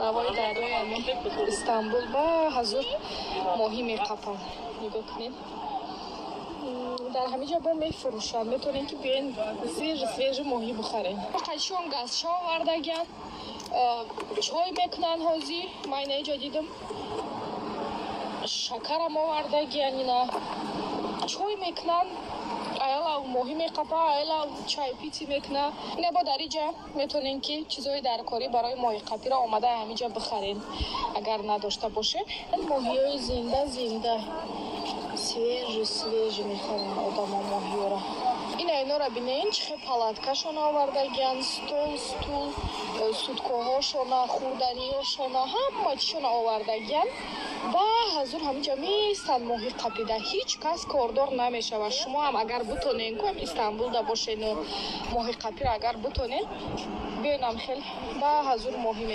Лавои дарёи ҳамин Истанбул ба ҳазур моҳӣ меқапам. Нигоҳ кунед, дар ҳамин ҷо бо мефурӯшанд. Метавонед, ки биёен, свежий свежий моҳӣ бихаред. Қайшон газша овардагиан, чой мекунанд ҳозир. Ман ина иҷо дидам, шакарам овардагиан. Ина чой мекунанд, аяла моҳӣ меқапа, аяла чай пить мекуна. Ина бо дар иҷа метавонем, ки чизҳои даркорӣ барои моҳиқапиро омада ҳаминҷа бихарен, агар надошта бошед. Моҳиҳои зинда зинда, свежий свежий мехаранд одамо моҳиёро. Ина инора бинен, чӣ хел палаткашона овардагиан, стол, стул, суткоҳошона, хӯрданиҳошона, ҳама чишона овардагиан. Ба ҳазур ҳаминҷа меистанд моҳӣ қапида, ҳеҷ кас кордор намешавад. Шумо ҳам агар бутонен, ку Истанбулда бошену моҳи қапиро агар бутонен, биёнам, хел ба ҳазур моҳӣ.